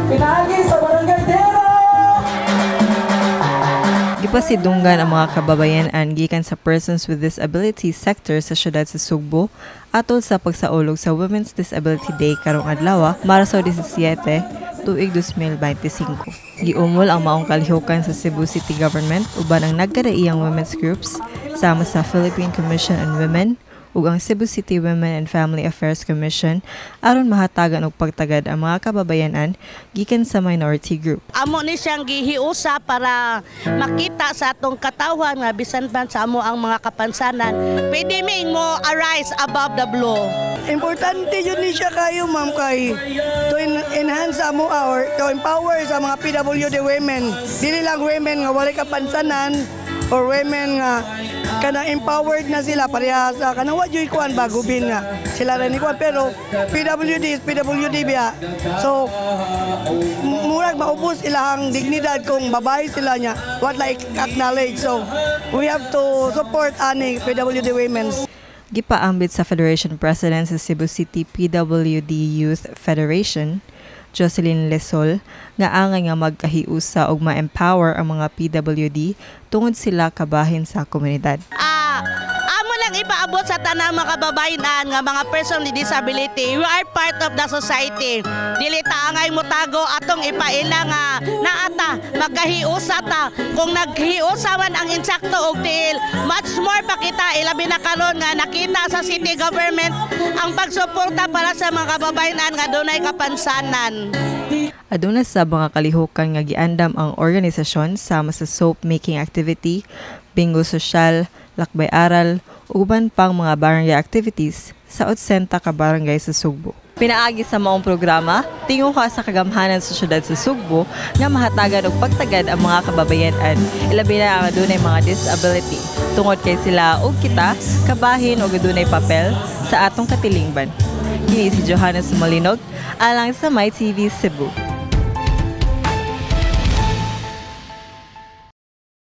Pinaagi sa Barangay Tero! Gipasidunggan ang mga kababayan-an gikan sa Persons with Disabilities sector sa syudad sa Sugbo atol sa pagsaulog sa Women's Disability Day karong adlaw, Marso 17, tuig 2025. Giumol ang maong kalihukan sa Cebu City Government uban ang nagkadaiyang women's groups sama sa Philippine Commission on Women ug ang Cebu City Women and Family Affairs Commission aron mahatagan og pagtagad ang mga kababayan-an gikan sa minority group. Amo ni siyang gihiusa para makita sa atong katawhan nga bisan pa sa amo ang mga kapansanan, pwede mi mo arise above the blue. Importante yun ni siya kayo, ma'am, kay to enhance amo or to empower sa mga PWD women. Dili lang women nga walay kapansanan or women nga kanang empowered na sila pareha sa kanang wa juy kuan ba gubin nga sila ra ni kuan, pero PWD is PWD biya. So murag maubos ilahang dignidad kung babae sila niya what like acknowledge. So we have to support ani PWD women's. Gipaambit sa Federation President sa Cebu City PWD Youth Federation, Jocelyn Lesol, nga angay nga magkahiusa ug ma-empower ang mga PWD tungod sila kabahin sa komunidad. Amo lang ipaabot sa tanang mga kababayan nga mga person with disability, we are part of the society. Dili ta angay motago. Atong ipaila nga naata magkahiusa ta. Kung naghiusa man ang insakto og tiil, much more pa kita, ilabi na karon nga nakita sa city government ang pagsuporta para sa mga kababayan nga dunay kapansanan. Aduna sa mga kalihukan nga giandam ang organisasyon sama sa soap making activity, bingo sosyal, lakbay aral, ug uban pang mga barangay activities sa 80 ka barangay sa Sugbo. Pinaagi sa maong programa, tinguha sa kagamhanan sa syudad sa Sugbo nga mahatagan og pagtagad ang mga kababayan-an, ilabi na ang adunay mga disability, tungod kay sila ug kita kabahin og adunay papel sa atong katilingban. Kini si Johannes Malinog, alang sa My TV Cebu.